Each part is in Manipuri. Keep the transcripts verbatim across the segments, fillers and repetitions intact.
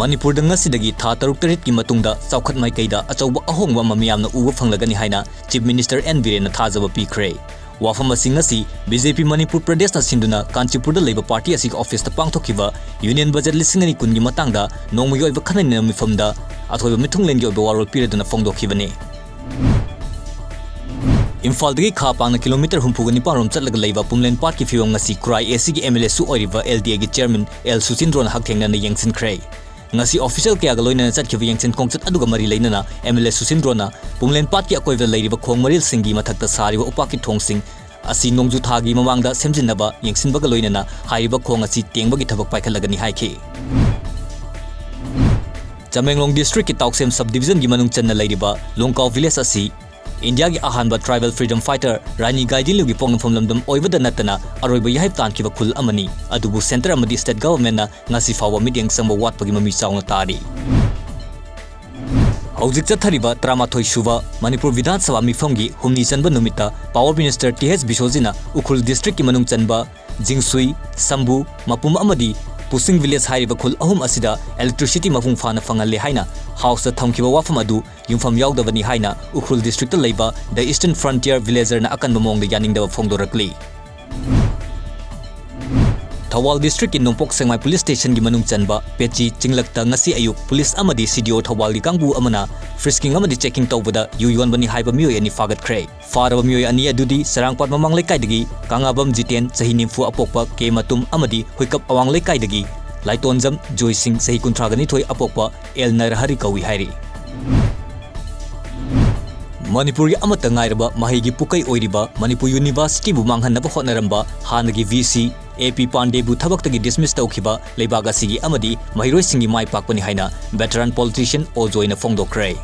ꯃꯅꯤꯄꯨꯔꯗ ꯉꯁꯤꯗꯒꯤ ꯊꯥ ꯇꯔꯨꯛ ꯇꯔꯦꯠꯀꯤ ꯃꯇꯨꯡꯗ ꯆꯥꯎꯈꯠ ꯃꯥꯏꯀꯩꯗ ꯑꯆꯧꯕ ꯑꯍꯣꯡꯕ ꯑꯃ ꯃꯤꯌꯥꯝꯅ ꯎꯕ ꯐꯪꯂꯒꯅꯤ ꯍꯥꯏꯅ Chief Minister ꯑꯦꯟ ꯕꯤꯔꯦꯟꯅ ꯊꯥꯖꯕ ꯄꯤꯈ꯭ꯔꯦ꯫ ꯋꯥꯐꯝ ꯑꯁꯤ ꯉꯁꯤ ꯕꯤ ꯖꯦ ꯄꯤ ꯃꯅꯤꯄꯨꯔ ꯄ꯭ꯔꯗꯦꯁꯅ ꯁꯤꯟꯗꯨꯅ ꯀꯥꯟꯆꯤꯄꯨꯔꯗ ꯂꯩꯕ ꯄꯥꯔꯇꯤ ꯑꯁꯤꯒꯤ ꯑꯣꯐꯤꯁꯇ ꯄꯥꯡꯊꯣꯛꯈꯤꯕ Union Budget ꯂꯤꯁꯤꯡ ꯑꯅꯤ ꯀꯨꯟꯒꯤ ꯃꯇꯥꯡꯗ ꯅꯣꯡꯃꯒꯤ ꯑꯣꯏꯕ ꯈꯟꯅ ꯅꯩꯅꯕ ꯃꯤꯐꯝꯗ ꯑꯊꯣꯏꯕ ꯃꯤꯊꯨꯡꯂꯦꯟꯒꯤ ꯑꯣꯏꯕ ꯋꯥꯔꯣꯜ ꯄꯤꯔꯗꯨꯅ ꯐꯣꯡꯗꯣꯛꯈꯤꯕꯅꯤ꯫ ꯏꯝꯐꯥꯜꯗꯒꯤ ꯈꯥ ꯄꯥꯡꯅ ꯀꯤꯂꯣꯃꯤꯇꯔ ꯍꯨꯝꯐꯨꯒ ꯅꯤꯄꯥꯟ ꯔꯣꯝ ꯆꯠꯂꯒ ꯂꯩꯕ ꯄꯨꯝꯂꯦꯟ ꯄꯥꯠꯀꯤ ꯐꯤꯕꯝ ꯉꯁꯤ ꯈꯨꯔꯥꯏ ꯑꯦ ꯁꯤꯒꯤ ꯑꯦꯝ ꯑꯦꯜ ꯑꯦꯁꯨ ꯑꯣꯏꯔꯤꯕ ꯑꯦꯜ ꯗꯤ ꯑꯦꯒꯤ ꯆꯤꯌꯔꯃꯦꯟ ꯑꯦꯜ ꯁꯨꯆꯤꯟꯗ꯭ꯔꯣꯅ ꯍꯛꯊꯦꯡꯅꯅ ꯌꯦꯡꯁꯤꯟꯈ꯭ꯔꯦ꯫ ꯉꯁꯤ ꯑꯣꯐꯤꯁꯤꯌꯦꯜ ꯀꯌꯥꯒ ꯂꯣꯏꯅꯅ ꯆꯠꯈꯤꯕ ꯌꯦꯡꯁꯤꯟ ꯈꯣꯡꯆꯠ ꯑꯗꯨꯒ ꯃꯔꯤ ꯂꯩꯅꯅ ꯑꯦꯝ ꯑꯦꯜ ꯑꯦ ꯁꯨꯆꯤꯟꯗ꯭ꯔꯣꯅ ꯄꯨꯝꯂꯦꯟ ꯄꯥꯠꯀꯤ ꯑꯀꯣꯏꯕꯗ ꯂꯩꯔꯤꯕ ꯈꯣꯡ ꯃꯔꯤꯜꯁꯤꯡꯒꯤ ꯃꯊꯛꯇ ꯁꯥꯔꯤꯕ ꯎꯄꯥꯛꯀꯤ ꯊꯣꯡꯁꯤꯡ ꯑꯁꯤ ꯅꯣꯡꯖꯨ ꯊꯥꯒꯤ ꯃꯃꯥꯡꯗ ꯁꯦꯝꯖꯤꯟꯅꯕ ꯌꯦꯡꯁꯤꯟꯕꯒ ꯂꯣꯏꯅꯅ ꯍꯥꯏꯔꯤꯕ ꯈꯣꯡ ꯑꯁꯤ ꯇꯦꯡꯕꯒꯤ ꯊꯕꯛ ꯄꯥꯏꯈꯠꯂꯒꯅꯤ ꯍꯥꯏꯈꯤ꯫ ꯆꯥꯃꯦꯡꯂꯣꯡ ꯗꯤꯁꯇ꯭ꯔꯤꯛꯀꯤ ꯇꯥꯎꯁꯦꯝ ꯁꯕ ꯗꯤꯕꯤꯖꯟꯒꯤ ꯃꯅꯨꯡ ꯆꯟꯅ ꯂꯩꯔꯤꯕ ꯂꯣꯡꯀꯥꯎ ꯚꯤꯂꯦꯖ ꯑꯁꯤ ꯏꯟꯗꯤꯌꯥꯒꯤ ꯑꯍꯥꯟꯕ ꯇ꯭ꯔꯥꯏꯕꯦꯜ ꯐ꯭ꯔꯤꯗꯝ ꯐꯥꯏꯇꯔ ꯔꯥꯅꯤ ꯒꯥꯏꯗꯤꯟꯂꯤꯌꯨꯒꯤ ꯄꯣꯛꯅꯐꯝ ꯂꯝꯗꯝ ꯑꯣꯏꯕꯗ ꯅꯠꯇꯅ ꯑꯔꯣꯏꯕ ꯌꯥꯍꯤꯞ ꯇꯥꯟꯈꯤꯕ ꯈꯨꯜ ꯑꯃꯅꯤ꯫ ꯑꯗꯨꯕꯨ ꯁꯦꯟꯇꯔ ꯑꯃꯗꯤ ꯁ꯭ꯇꯦꯠ ꯒꯚꯔꯟꯃꯦꯟꯠꯅ ꯉꯁꯤ ꯐꯥꯎꯕ ꯃꯤꯠꯌꯦꯡ ꯆꯪꯕ ꯋꯥꯠꯄꯒꯤ ꯃꯃꯤ ꯆꯥꯎꯅ ꯇꯥꯔꯤ꯫ ꯍꯧꯖꯤꯛ ꯆꯠꯊꯔꯤꯕ ꯇꯔꯥꯃꯥꯊꯣꯏ ꯁꯨꯕ ꯃꯅꯤꯄꯨꯔ ꯕꯤꯙꯥꯟ ꯁꯚꯥ ꯃꯤꯐꯝꯒꯤ ꯍꯨꯝꯅꯤ ꯆꯟꯕ ꯅꯨꯃꯤꯠꯇ ꯄꯥꯋꯔ ꯃꯤꯅꯤꯁꯇꯔ ꯇꯤ ꯑꯦꯁ ꯕꯤꯁꯣꯖꯤꯅ ꯎꯈ꯭ꯔꯨꯜ ꯗꯤꯁꯇ꯭ꯔꯤꯛꯀꯤ ꯃꯅꯨꯡ ꯆꯟꯕ ꯖꯤꯡꯁꯨꯏ, ꯁꯝꯕꯨ, ꯃꯄꯨꯝ ꯑꯃꯗꯤ ꯄꯨꯁꯤꯡ ꯚꯤꯂꯦꯖ ꯍꯥꯏꯔꯤꯕ ꯈꯨꯜ ꯑꯍꯨꯝ ꯑꯁꯤꯗ ꯏꯂꯦꯛꯇ꯭ꯔꯤꯁꯤꯇꯤ ꯃꯄꯨꯡ ꯐꯥꯅ ꯐꯪꯍꯜꯂꯦ ꯍꯥꯏꯅ ꯍꯥꯎꯁꯇ ꯊꯝꯈꯤꯕ ꯋꯥꯐꯝ ꯑꯗꯨ ꯌꯨꯝꯐꯝ ꯌꯥꯎꯗꯕꯅꯤ ꯍꯥꯏꯅ ꯎꯈ꯭ꯔꯨꯜ ꯗꯤꯁꯇ꯭ꯔꯤꯛꯇ ꯂꯩꯕ ꯗ ꯏꯁꯇꯔꯟ ꯐ꯭ꯔꯟꯇꯤꯌꯔ ꯚꯤꯂꯦꯖꯔꯅ ꯑꯀꯟꯕ ꯃꯑꯣꯡꯗ ꯌꯥꯅꯤꯡꯗꯕ ꯐꯣꯡꯗꯣꯔꯛꯂꯤ꯫ ꯊꯧꯕꯥꯜ ꯗꯤꯁꯇ꯭ꯔꯤꯛꯀꯤ ꯅꯣꯡꯄꯣꯛ ꯁꯦꯛꯃꯥꯏ ꯄꯨꯂꯤꯁ ꯁ꯭ꯇꯦꯁꯟꯒꯤ ꯃꯅꯨꯡ ꯆꯟꯕ ꯄꯦꯆꯤ ꯆꯤꯡꯂꯛꯇ ꯉꯁꯤ ꯑꯌꯨꯛ ꯄꯨꯂꯤꯁ ꯑꯃꯗꯤ ꯁꯤ ꯗꯤ ꯑꯣ ꯊꯧꯕꯥꯜꯒꯤ ꯀꯥꯡꯕꯨ ꯑꯃꯅ ꯐ꯭ꯔꯤꯁꯀꯤꯡ ꯑꯃꯗꯤ ꯆꯦꯀꯤꯡ ꯇꯧꯕꯗ ꯌꯨ ꯌꯣꯟꯕꯅꯤ ꯍꯥꯏꯕ ꯃꯤꯑꯣꯏ ꯑꯅꯤ ꯐꯥꯒꯠꯈ꯭ꯔꯦ꯫ ꯐꯥꯔꯕ ꯃꯤꯑꯣꯏ ꯑꯅꯤ ꯑꯗꯨꯗꯤ ꯆꯔꯥꯡꯄꯥꯠ ꯃꯃꯥꯡ ꯂꯩꯀꯥꯏꯗꯒꯤ ꯀꯪꯉꯥꯕꯝ ꯖꯤꯇꯦꯟ, ꯆꯍꯤ ꯅꯤꯐꯨ ꯑꯄꯣꯛꯄ, ꯀꯦ ꯃꯇꯨꯝ ꯑꯃꯗꯤ ꯍꯨꯏꯀꯞ ꯑꯋꯥꯡ ꯂꯩꯀꯥꯏꯗꯒꯤ ꯂꯥꯏꯇꯣꯟꯖꯝ ꯖꯣꯏꯁꯤꯡ, ꯆꯍꯤ ꯀꯨꯟꯊ꯭ꯔꯥꯒ ꯅꯤꯊꯣꯏ ꯑꯄꯣꯛꯄ, ꯑꯦꯜ ꯅꯔꯍꯔꯤ ꯀꯧꯏ ꯍꯥꯏꯔꯤ꯫ ꯃꯅꯤꯄꯨꯔꯒꯤ ꯑꯃꯠꯇ ꯉꯥꯏꯔꯕ ꯃꯍꯩꯒꯤ ꯄꯨꯀꯩ ꯑꯣꯏꯔꯤꯕ ꯃꯅꯤꯄꯨꯔ ꯌꯨꯅꯤꯚꯔꯁꯤꯇꯤꯕꯨ ꯃꯥꯡꯍꯟꯅꯕ ꯍꯣꯠꯅꯔꯝꯕ ꯍꯥꯟꯅꯒꯤ ꯚꯤ ꯁꯤ ꯑꯦ ꯄꯤ ꯄꯥꯟꯗꯦꯕꯨ ꯊꯕꯛꯇꯒꯤ ꯗꯤꯁꯃꯤꯁ ꯇꯧꯈꯤꯕ ꯂꯩꯕꯥꯛ ꯑꯁꯤꯒꯤ ꯑꯃꯗꯤ ꯃꯍꯩꯔꯣꯏꯁꯤꯡꯒꯤ ꯃꯥꯏ ꯄꯥꯛꯄꯅꯤ ꯍꯥꯏꯅ ꯚꯦꯇꯔꯥꯟ ꯄꯣꯂꯤꯇꯤꯁꯤꯌꯟ ꯑꯣ ꯖꯣꯏꯅ ꯐꯣꯡꯗꯣꯛꯈ꯭ꯔꯦ꯫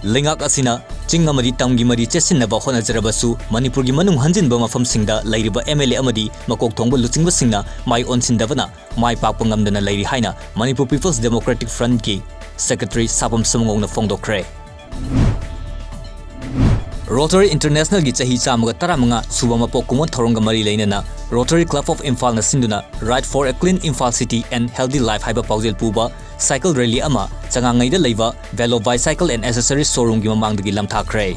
ꯂꯩꯉꯥꯛ ꯑꯁꯤꯅ ꯆꯤꯡ ꯑꯃꯗꯤ ꯇꯝꯒꯤ ꯃꯔꯤ ꯆꯦꯠꯁꯤꯟꯅꯕ ꯍꯣꯠꯅꯖꯔꯕꯁꯨ ꯃꯅꯤꯄꯨꯔꯒꯤ ꯃꯅꯨꯡ ꯍꯟꯖꯤꯟꯕ ꯃꯐꯝꯁꯤꯡꯗ ꯂꯩꯔꯤꯕ ꯑꯦꯝ ꯑꯦꯜ ꯑꯦ ꯑꯃꯗꯤ ꯃꯀꯣꯛ ꯊꯣꯡꯕ ꯂꯨꯆꯤꯡꯕꯁꯤꯡꯅ ꯃꯥꯏ ꯑꯣꯟꯁꯤꯟꯗꯕꯅ ꯃꯥꯏ ꯄꯥꯛꯄ ꯉꯝꯗꯅ ꯂꯩꯔꯤ ꯍꯥꯏꯅ ꯃꯅꯤꯄꯨꯔ ꯄꯤꯄꯜꯁ ꯗꯦꯃꯣꯀ꯭ꯔꯦꯇꯤꯛ ꯐ꯭ꯔꯟꯠꯀꯤ ꯁꯦꯀ꯭ꯔꯦꯇꯔꯤ ꯁꯥꯄꯝ ꯁꯃꯨꯉꯧꯅ ꯐꯣꯡꯗꯣꯛꯈ꯭ꯔꯦ꯫ ꯔꯣꯇꯔꯤ ꯏꯟꯇꯔꯅꯦꯁꯅꯦꯜꯒꯤ ꯆꯍꯤ ꯆꯥꯝꯃꯒ ꯇꯔꯥꯃꯉꯥ ꯁꯨꯕ ꯃꯄꯣꯛ ꯀꯨꯝꯑꯣꯟ ꯊꯧꯔꯝꯒ ꯃꯔꯤ ꯂꯩꯅꯅ Rotary Club of Imphal ꯅ ꯁꯤꯟꯗꯨꯅ Ride for a Clean Imphal City and Healthy Life ꯍꯥꯏꯕ ꯄꯥꯎꯖꯦꯜ ꯄꯨꯕ cycle rally ꯑꯃ ꯆꯉꯥꯡꯉꯩꯗ ꯂꯩꯕ Velo Bicycle and Accessories showroom ꯒꯤ ꯃꯃꯥꯡꯗꯒꯤ ꯂꯝꯊꯥꯈ꯭ꯔꯦ꯫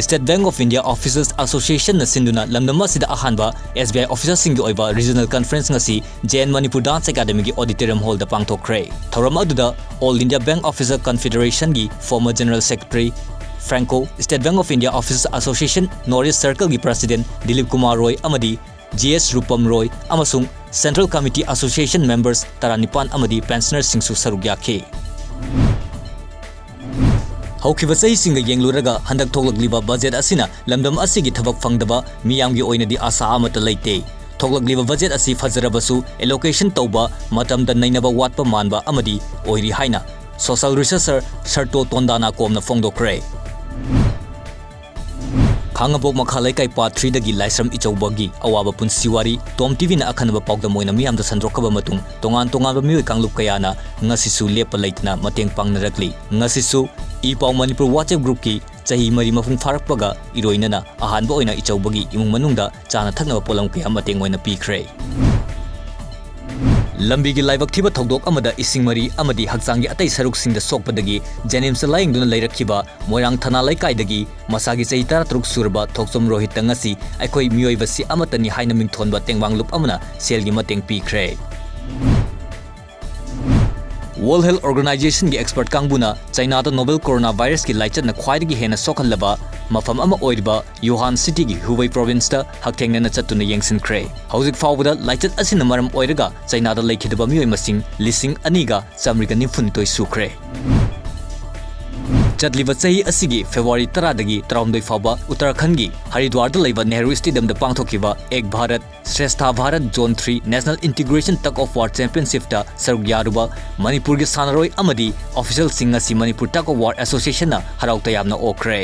State Bank of India Officers Association ꯅ ꯁꯤꯟꯗꯨꯅ ꯂꯝꯗꯝ ꯑꯁꯤꯗ ꯑꯍꯥꯟꯕ S B I officer ꯁꯤꯡꯒꯤ ꯑꯣꯏꯕ regional conference ꯉꯁꯤ J N Manipur Dance Academy ꯒꯤ auditorium hall ꯗ ꯄꯥꯡꯊꯣꯛꯈ꯭ꯔꯦ꯫ ꯊꯧꯔꯝ ꯑꯗꯨꯗ All India Bank Officer Confederation ꯒꯤ former General Secretary Franco, State Bank of India Officers Association North East Circle ꯒꯤ President ꯗꯤꯂꯤꯞ ꯀꯨꯃꯥꯔ ꯔꯣꯏ ꯑꯃꯗꯤ G S ꯔꯨꯄꯝ ꯔꯣꯏ ꯑꯃꯁꯨꯡ Central Committee Association members ꯇꯔꯥꯅꯤꯄꯥꯟ ꯑꯃꯗꯤ pensioners ꯁꯤꯡꯁꯨ ꯁꯔꯨꯛ ꯌꯥꯈꯤ꯫ ꯍꯧꯈꯤꯕ ꯆꯍꯤꯁꯤꯡꯒ ꯌꯦꯡꯂꯨꯔꯒ ꯍꯟꯗꯛ ꯊꯣꯛꯂꯛꯂꯤꯕ budget ꯑꯁꯤꯅ ꯂꯝꯗꯝ ꯑꯁꯤꯒꯤ ꯊꯕꯛ ꯐꯪꯗꯕ ꯃꯤꯌꯥꯝꯒꯤ ꯑꯣꯏꯅꯗꯤ ꯑꯥꯁꯥ ꯑꯃꯠꯇ ꯂꯩꯇꯦ꯫ ꯊꯣꯛꯂꯛꯂꯤꯕ budget ꯑꯁꯤ ꯐꯖꯔꯕꯁꯨ allocation ꯇꯧꯕ ꯃꯇꯝꯗ ꯅꯩꯅꯕ ꯋꯥꯠꯄ ꯃꯥꯟꯕ ꯑꯃꯗꯤ ꯑꯣꯏꯔꯤ ꯍꯥꯏꯅ social researcher ꯁꯔꯇꯣ ꯇꯣꯟꯗꯥꯅ ꯀꯣꯝꯅ ꯐꯣꯡꯗꯣꯛꯈ꯭ꯔꯦ꯫ ꯈꯥꯉꯕꯣꯛ ꯃꯈꯥ ꯂꯩꯀꯥꯏ part three ꯗꯒꯤ ꯂꯥꯏꯁ꯭ꯔꯝ ꯏꯆꯧꯕꯒꯤ ꯑꯋꯥꯕ ꯄꯨꯟꯁꯤ ꯋꯥꯔꯤ Tom T V ꯅ ꯑꯈꯟꯅꯕ ꯄꯥꯎꯗꯝ ꯑꯣꯏꯅ ꯃꯤꯌꯥꯝꯗ ꯁꯟꯗꯣꯛꯈ꯭ꯔꯕ ꯃꯇꯨꯡ, ꯇꯣꯉꯥꯟ ꯇꯣꯉꯥꯟꯕ ꯃꯤꯑꯣꯏ ꯀꯥꯡꯂꯨꯞ ꯀꯌꯥꯅ ꯉꯁꯤꯁꯨ ꯂꯦꯞꯄ ꯂꯩꯇꯅ ꯃꯇꯦꯡ ꯄꯥꯡꯅꯔꯛꯂꯤ꯫ ꯉꯁꯤꯁꯨ ꯏ ꯄꯥꯎ ꯃꯅꯤꯄꯨꯔ WhatsApp group ꯀꯤ ꯆꯍꯤ ꯃꯔꯤ ꯃꯄꯨꯡ ꯐꯥꯔꯛꯄꯒ ꯏꯔꯣꯏꯅꯅ ꯑꯍꯥꯟꯕ ꯑꯣꯏꯅ ꯏꯆꯧꯕꯒꯤ ꯏꯃꯨꯡ ꯃꯅꯨꯡꯗ ꯆꯥꯅ ꯊꯛꯅꯕ ꯄꯣꯠꯂꯝ ꯀꯌꯥ ꯃꯇꯦꯡ ꯑꯣꯏꯅ ꯄꯤꯈ꯭ꯔꯦ꯫ ꯂꯝꯕꯤꯒꯤ ꯂꯥꯏꯕꯛ ꯊꯤꯕ ꯊꯧꯗꯣꯛ ꯑꯃꯗ ꯏꯁꯤꯡ ꯃꯔꯤ ꯑꯃꯗꯤ ꯍꯛꯆꯥꯡꯒꯤ ꯑꯇꯩ ꯁꯔꯨꯛꯁꯤꯡꯗ ꯁꯣꯛꯄꯗꯒꯤ JNIMS ꯇ ꯂꯥꯌꯦꯡꯗꯨꯅ ꯂꯩꯔꯛꯈꯤꯕ ꯃꯣꯏꯔꯥꯡ ꯊꯅꯥ ꯂꯩꯀꯥꯏꯗꯒꯤ ꯃꯁꯥꯒꯤ ꯆꯍꯤ ꯇꯔꯥꯇꯔꯨꯛ ꯁꯨꯔꯕ ꯊꯣꯛꯆꯣꯝ ꯔꯣꯍꯤꯠꯇ ꯉꯁꯤ ꯑꯩꯈꯣꯏ ꯃꯤꯑꯣꯏꯕꯁꯤ ꯑꯃꯠꯇꯅꯤ ꯍꯥꯏꯅ ꯃꯤꯡꯊꯣꯟꯕ ꯇꯦꯡꯕꯥꯡꯂꯨꯞ ꯑꯃꯅ ꯁꯦꯜꯒꯤ ꯃꯇꯦꯡ ꯄꯤꯈ꯭ꯔꯦ꯫ World Health Organization ꯒꯤ expert ꯀꯥꯡꯕꯨꯅ ꯆꯩꯅꯥꯗ novel coronavirus ꯀꯤ ꯂꯥꯏꯆꯠꯅ ꯈ꯭ꯋꯥꯏꯗꯒꯤ ꯍꯦꯟꯅ ꯁꯣꯛꯍꯜꯂꯕ ꯃꯐꯝ ꯑꯃ ꯑꯣꯏꯔꯤꯕ Wuhan city ꯒꯤ Hubei province ꯇ ꯍꯛꯊꯦꯡꯅꯅ ꯆꯠꯇꯨꯅ ꯌꯦꯡꯁꯤꯟꯈ꯭ꯔꯦ꯫ ꯍꯧꯖꯤꯛ ꯐꯥꯎꯕꯗ ꯂꯥꯏꯆꯠ ꯑꯁꯤꯅ ꯃꯔꯝ ꯑꯣꯏꯔꯒ ꯆꯩꯅꯥꯗ ꯂꯩꯈꯤꯗꯕ ꯃꯤꯑꯣꯏ ꯃꯁꯤꯡ ꯂꯤꯁꯤꯡ ꯑꯅꯤꯒ ꯆꯥꯃꯔꯤꯒ ꯅꯤꯐꯨꯅꯤꯊꯣꯏ ꯁꯨꯈ꯭ꯔꯦ꯫ ꯆꯠꯂꯤꯕ ꯆꯍꯤ ꯑꯁꯤꯒꯤ February ꯇꯔꯥꯗꯒꯤ ꯇꯔꯥꯍꯨꯝꯗꯣꯏ ꯐꯥꯎꯕ ꯎꯠꯇꯔꯥꯈꯟꯒꯤ ꯍꯔꯤꯗ꯭ꯋꯥꯔꯗ ꯂꯩꯕ ꯅꯦꯍꯔꯨ Stadium ꯗ ꯄꯥꯡꯊꯣꯛꯈꯤꯕ Ek Bharat Shreshtha Bharat Zone three National Integration Tug of War Championship ꯇ ꯁꯔꯨꯛ ꯌꯥꯔꯨꯕ ꯃꯅꯤꯄꯨꯔꯒꯤ ꯁꯥꯟꯅꯔꯣꯏ ꯑꯃꯗꯤ official ꯁꯤꯡ ꯉꯁꯤ Manipur Tug of War Association ꯅ ꯍꯔꯥꯎ ꯇꯌꯥꯝꯅ ꯑꯣꯛꯈ꯭ꯔꯦ꯫